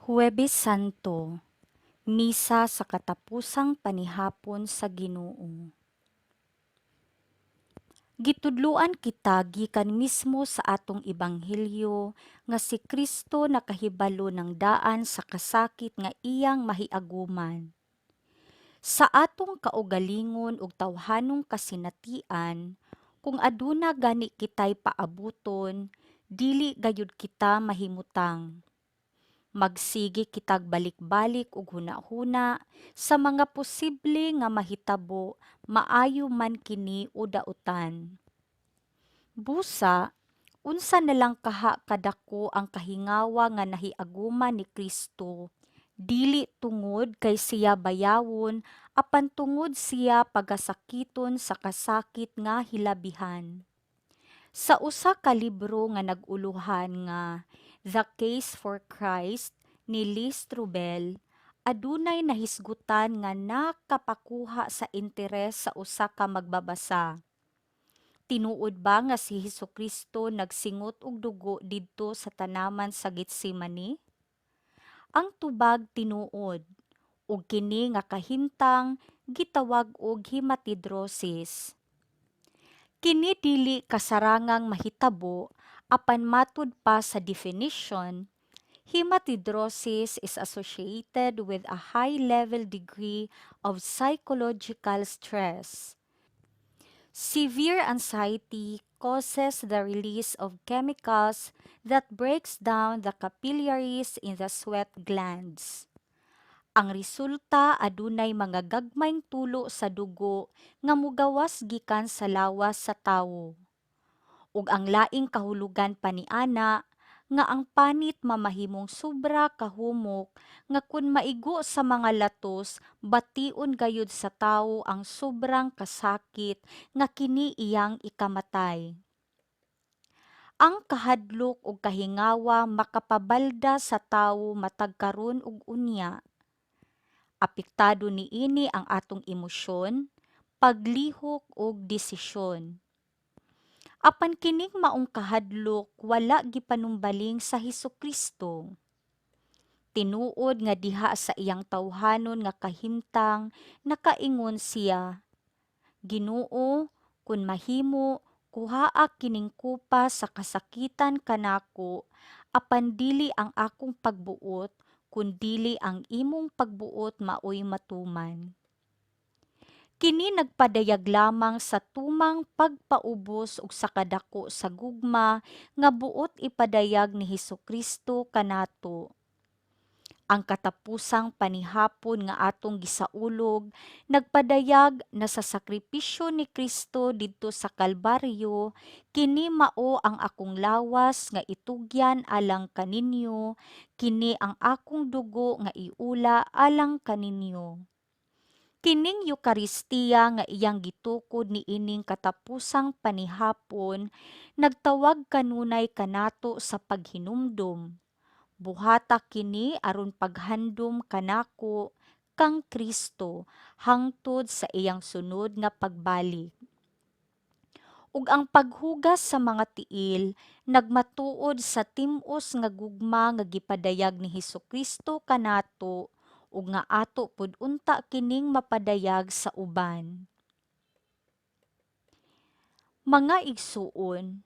Huwebes Santo, Misa sa katapusang panihapon sa Ginoo. Gitudloan kita gikan mismo sa atong ebanghelyo nga si Kristo nakahibalo ng daan sa kasakit nga iyang mahiaguman. Sa atong kaugalingon ug tawhanong kasinatian, kung aduna gani kitay paabuton, dili gayud kita mahimutang. Magsige kitag balik-balik og hunahuna sa mga posible nga mahitabo, maayo man kini o dautan. Busa, unsa na lang kaha kadako ang kahingawa nga nahiaguman ni Kristo, dili tungod kay siya bayawon apan tungod siya pagasakiton sa kasakit nga hilabihan. Sa usa ka libro nga nag-uluhan nga The Case for Christ ni Lee Strobel, adunay nahisgutan nga nakapakuha sa interes sa usa ka magbabasa. Tinuod ba nga si Hesukristo nagsingot og dugo didto sa tanaman sa Getsemani? Ang tubag tinuod, ug kini nga kahimtang gitawag og hematidrosis. Kini dili kasarangang mahitabo, apan matud pa sa definition, hematidrosis is associated with a high level degree of psychological stress. Severe anxiety causes the release of chemicals that breaks down the capillaries in the sweat glands. Ang resulta, adunay mga gagmayng tulo sa dugo nga mugawas gikan sa lawas sa tawo. Ug ang laing kahulugan pa niana nga ang panit mamahimong sobra kahumok nga kun maigo sa mga latos, bation gayud sa tawo ang sobrang kasakit nga kini iyang ikamatay. Ang kahadlok ug kahingawa makapabalda sa tawo matag karon ug unya. Apektado niini ang atong emosyon, paglihok ug desisyon. Apan kining maong kahadlok wala gipanumbaling sa Hesukristo. Tinuod nga diha sa iyang tawhanon nga kahimtang nakaingon siya, "Ginoo, kun mahimo, kuhaa kining kupa sa kasakitan kanako, apan dili ang akong pagbuot, kundili ang imong pagbuot maoy matuman." Kini nagpadayag lamang sa tumang pagpaubos ug sa kadako sa gugma nga buot ipadayag ni Hesukristo kanato. Ang katapusang panihapon nga atong gisaulog nagpadayag na sa sakripisyo ni Kristo didto sa Kalbaryo, "Kini mao ang akong lawas nga itugyan alang kaninyo, kini ang akong dugo nga iula alang kaninyo." Kining Eukaristiya nga iyang gitukod niining katapusang panihapon nagtawag kanunay kanato sa paghinumdom. "Buhata kini aron paghandom kanako," kang Kristo, hangtod sa iyang sunod nga pagbalik. Ug ang paghugas sa mga tiil nagmatuod sa tim-os nga gugma nga gipadayag ni Hesukristo kanato ug nga ato pud unta kining mapadayag sa uban. Mga igsuon,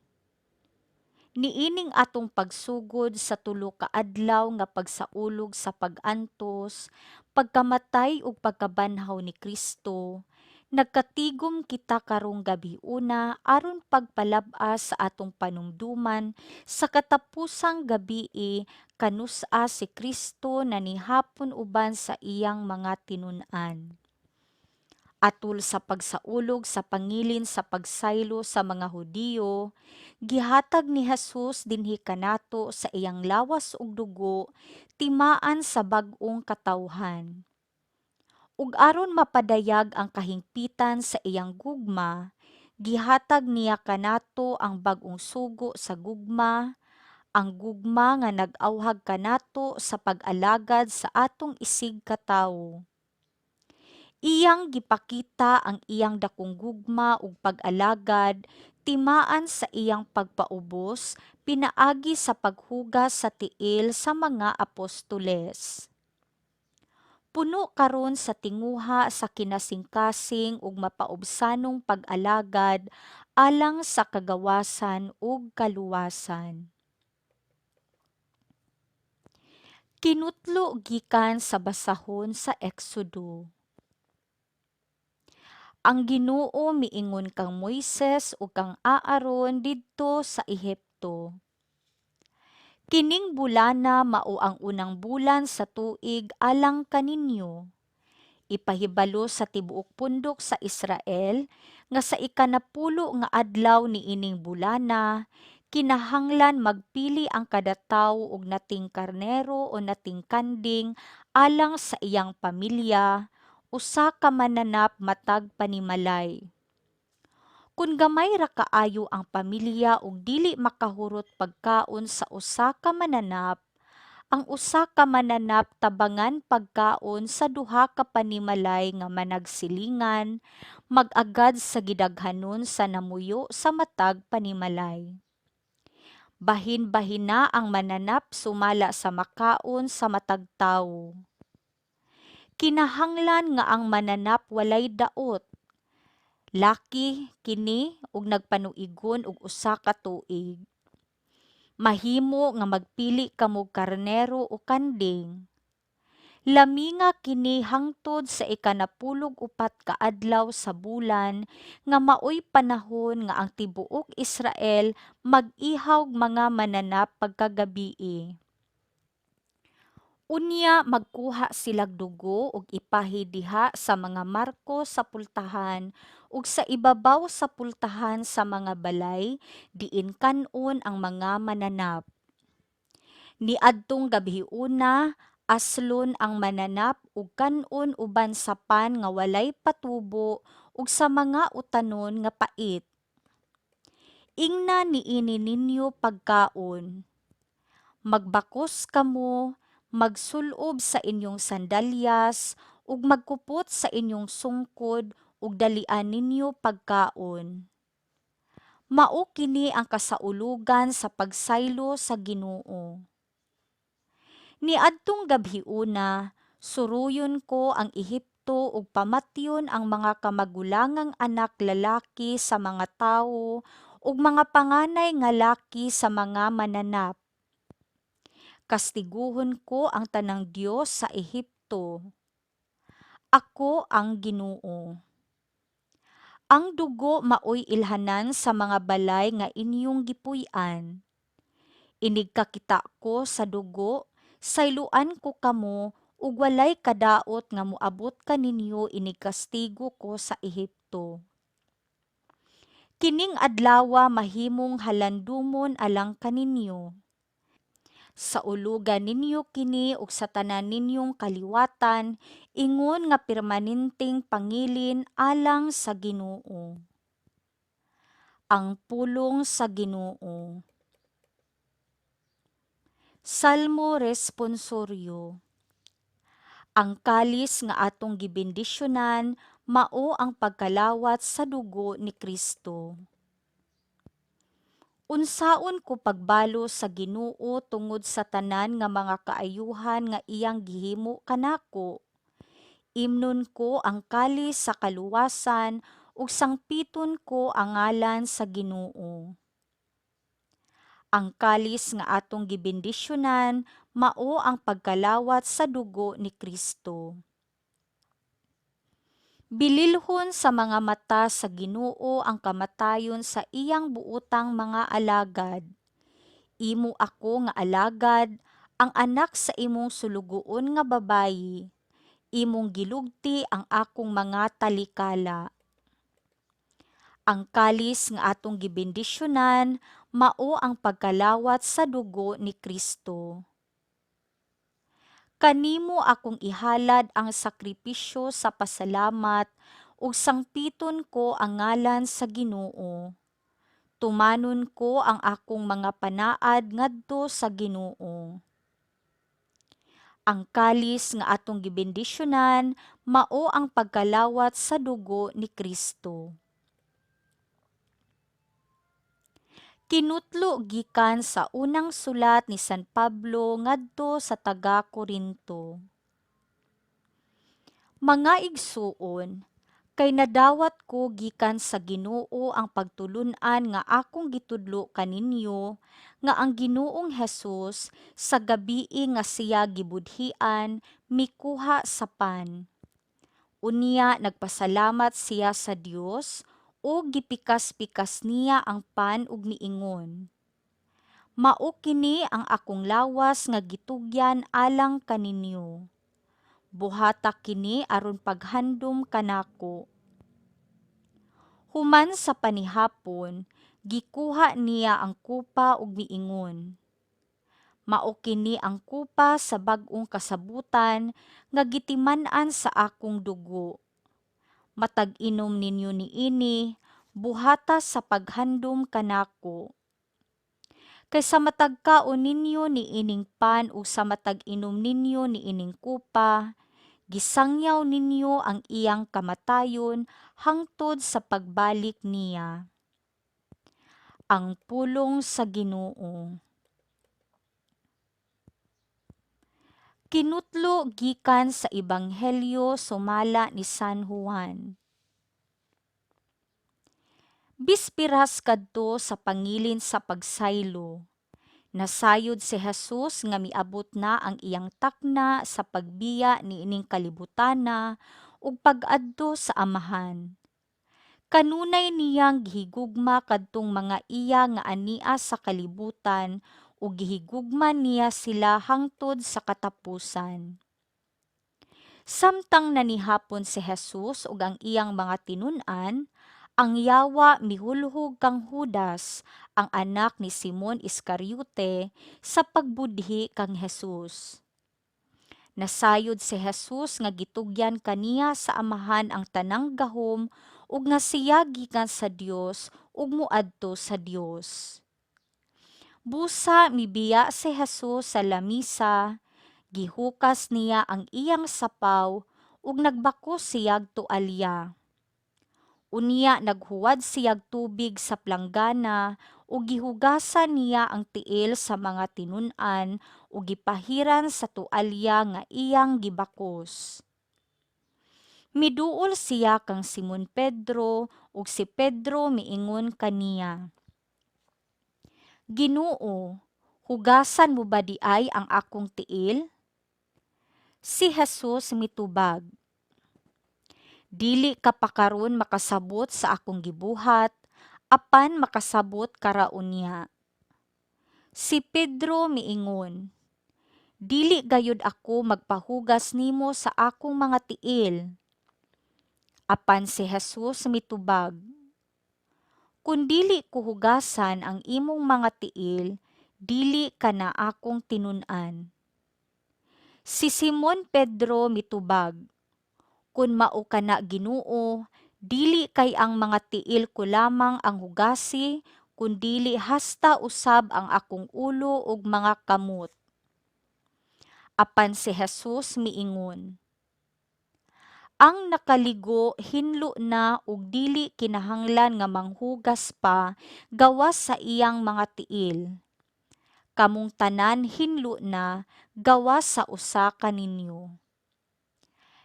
niining atong pagsugod sa 3 ka adlaw nga pagsaulog sa pag-antos, pagkamatay ug pagkabanhaw ni Kristo, nagkatigom kita karong gabiuna aron pagpalab-as sa atong panumduman sa katapusang gabii kanus-a si Kristo nanihapon uban sa iyang mga tinun-an. Atol sa pagsaulog sa pangilin sa pagsaylo sa mga Hudiyo, gihatag ni Jesus dinhi kanato sa iyang lawas ug dugo, timaan sa bag-ong katawhan. Ug aron mapadayag ang kahingpitan sa iyang gugma, gihatag niya kanato ang bag-ong sugo sa gugma, ang gugma nga nag-awhag kanato sa pag-alagad sa atong isigkatawo. Iyang gipakita ang iyang dakong gugma ug pag-alagad timaan sa iyang pagpaubos pinaagi sa paghugas sa tiil sa mga apostoles. Puno karon sa tinguha sa kinasingkasing ug mapaubsanong pag-alagad alang sa kagawasan ug kaluwasan. Kinutlo gikan sa basahon sa Exodo. Ang Ginoo miingon kang Moises ug kang Aaron didto sa Ehipto. Kining bulana mao ang unang bulan sa tuig alang kaninyo. Ipahibalo sa tibuok pundok sa Israel nga sa ikanapulo nga adlaw niining bulana kinahanglan magpili ang kada tawo og nating karnero o nating kanding alang sa iyang pamilya, usa ka mananap matag panimalay. Kun gamay ra kaayo ang pamilya ug dili makahurot pagkaon sa usa ka mananap, ang usa ka mananap tabangan pagkaon sa duha ka panimalay nga managsilingan, mag-agad sa gidaghanon sa namuyo sa matag panimalay. Bahin-bahina ang mananap sumala sa makaon sa matag tawo. Kinahanglan nga ang mananap walay daot. Laki kini ug nagpanuigon og usa ka tuig. Mahimo nga magpili kamog karnero o kanding. Laminga kini hangtod sa ikanapulog upat ka adlaw sa bulan nga maoy panahon nga ang tibuok Israel mag-ihawg mga mananap pagkagabii. Unya magkuha silag dugo ug ipahi diha sa mga marko sa pultahan ug sa ibabaw sa pultahan sa mga balay diin kan-on ang mga mananap. Niadtong gabhiona aslon ang mananap ug kan-on uban sa pan nga walay patubo ug sa mga utanon nga pait. Ingna niini ninyo pagkaon. Magbakos kamo, magsul-ob sa inyong sandalyas ug magkupot sa inyong sungkod ug dalian ninyo pagkaon. Mao kini ang kasaulugan sa pagsaylo sa Ginoo. Niadtong gabhiona suroyon ko ang Ehipto ug pamatyon ang mga kamagulangang anak lalaki sa mga tawo ug mga panganay nga laki sa mga mananap. Kastiguhon ko ang tanang dios sa Ehipto. Ako ang Ginoo. Ang dugo maoy ilhanan sa mga balay nga inyong gipuy-an. Inig kakita ko sa dugo, sayloan ko kamo ug walay kadaot nga moabot kaninyo inig kastigo ko sa Ehipto. Kining adlawa mahimong halandumon alang kaninyo. Sauluga ninyo kini ug sa tanan ninyong kaliwatan ingon nga permanenteng pangilin alang sa Ginoo. Ang pulong sa Ginoo. Salmo Responsoryo. Ang kalis nga atong gibendisyonan mao ang pagkalawat sa dugo ni Kristo. Unsaon ko pagbalos sa Ginoo tungod sa tanan nga mga kaayuhan nga iyang gihimo kanako? Imnon ko ang kalis sa kaluwasan ug sangpiton ko ang ngalan sa Ginoo. Ang kalis nga atong gibendisyonan mao ang pagkalawat sa dugo ni Kristo. Bililhon sa mga mata sa Ginoo ang kamatayon sa iyang buotang mga alagad. Imo ako nga alagad, ang anak sa imong sulugoon nga babayi. Imong gilugti ang akong mga talikala. Ang kalis nga atong gibendisyonan mao ang pagkalawat sa dugo ni Kristo. Kanimo akong ihalad ang sakripisyo sa pasalamat ug sangpiton ko ang ngalan sa Ginoo. Tumanon ko ang akong mga panaad ngadto sa Ginoo. Ang kalis nga atong gibendisyonan mao ang pagkalawat sa dugo ni Kristo. Kinutlo gikan sa unang sulat ni San Pablo ngadto sa taga-Korinto. Mga igsuon, kay nadawat ko gikan sa Ginoo ang pagtulun-an nga akong gitudlo kaninyo, nga ang Ginoong Hesus sa gabii nga siya gibudhian, mikuha sa pan. Unya nagpasalamat siya sa Dios ug gipikas-pikas niya ang pan ug miingon, "Mao kini ang akong lawas nga gitugyan alang kaninyo. Buhata kini aron paghandom kanako." Human sa panihapon, gikuha niya ang kupa ug miingon, "Mao kini ang kupa sa bag-ong kasabutan nga gitiman-an sa akong dugo. Matag inom ninyo niini, buhata sa paghandom kanako. Kay sa matag kaon ninyo niining pan ug sa matag inom ninyo niining kupa, gisangyaw ninyo ang iyang kamatayon hangtod sa pagbalik niya." Ang pulong sa Ginoo. Kinutlo gikan sa Ebanghelyo sumala ni San Juan. Bispiras kadto sa pangilin sa pagsaylo. Nasayod si Jesus nga miabot na ang iyang takna sa pagbiya niining kalibutana ug pag-adto sa Amahan. Kanunay niyang gihigugma kadtong mga iya nga ania sa kalibutan ug gihigugma niya sila hangtod sa katapusan. Samtang nanihapon si Jesus ug ang iyang mga tinun-an, ang yawa mihulhog kang Judas, ang anak ni Simon Iscariote, sa pagbudhi kang Jesus. Nasayod si Jesus nga gitugyan kaniya sa Amahan ang tanang gahom ug nga siya gikan sa Dios ug moadto sa Dios. Busa mibiya si Jesus sa lamisa, gihukas niya ang iyang sapaw ug nagbakos siyag tualya. Unya naghuwad siyag tubig sa planggana ug gihugasan niya ang tiil sa mga tinun-an ug gipahiran sa tualya nga iyang gibakos. Miduol siya kang Simon Pedro ug si Pedro miingon kaniya, "Ginoo, hugasan mo ba diay ang akong tiil?" Si Jesus mitubag, "Dili ka pa karon makasabot sa akong gibuhat, apan makasabot ka ra unya." Si Pedro miingon, "Dili gayud ako magpahugas nimo sa akong mga tiil." Apan si Jesus mitubag, "Kun dili ko hugasan ang imong mga tiil, dili ka na akong tinun-an." Si Simon Pedro mitubag, "Kun mao kana Ginoo, dili kay ang mga tiil ko lamang ang hugasi, kundili hasta usab ang akong ulo ug mga kamot." Apan si Jesus miingon, "Ang nakaligo hinlo na ug dili kinahanglan nga manghugas pa gawas sa iyang mga tiil. Kamong tanan hinlo na gawas sa usa kaninyo."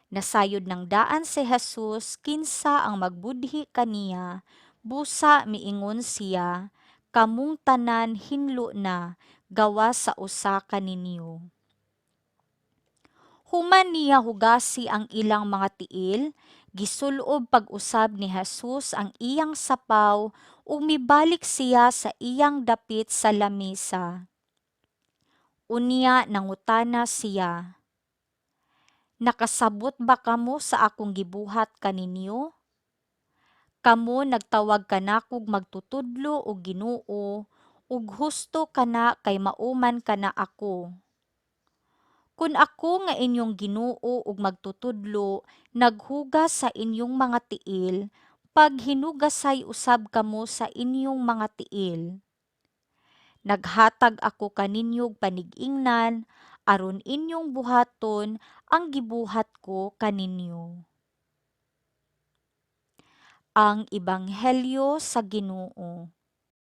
Nasayod nang daan si Jesus kinsa ang magbudhi kaniya, busa miingon siya, "Kamong tanan hinlo na gawas sa usa kaninyo." Human niya hugasi ang ilang mga tiil, gisul-ob pag-usab ni Jesus ang iyang sapaw ug mibalik siya sa iyang dapit sa lamesa. Unya nangutana siya, "Nakasabot ba kamo sa akong gibuhat kaninyo? Kamo nagtawag kanakog magtutudlo ug Ginoo, ug husto kana kay mao man kana ako. Kun ako nga inyong Ginoo ug magtutudlo naghugas sa inyong mga tiil, paghinugasay usab kamo sa inyong mga tiil. Naghatag ako kaninyo og panig-ingnan aron inyong buhaton ang gibuhat ko kaninyo. Ang Ebanghelyo sa Ginoo.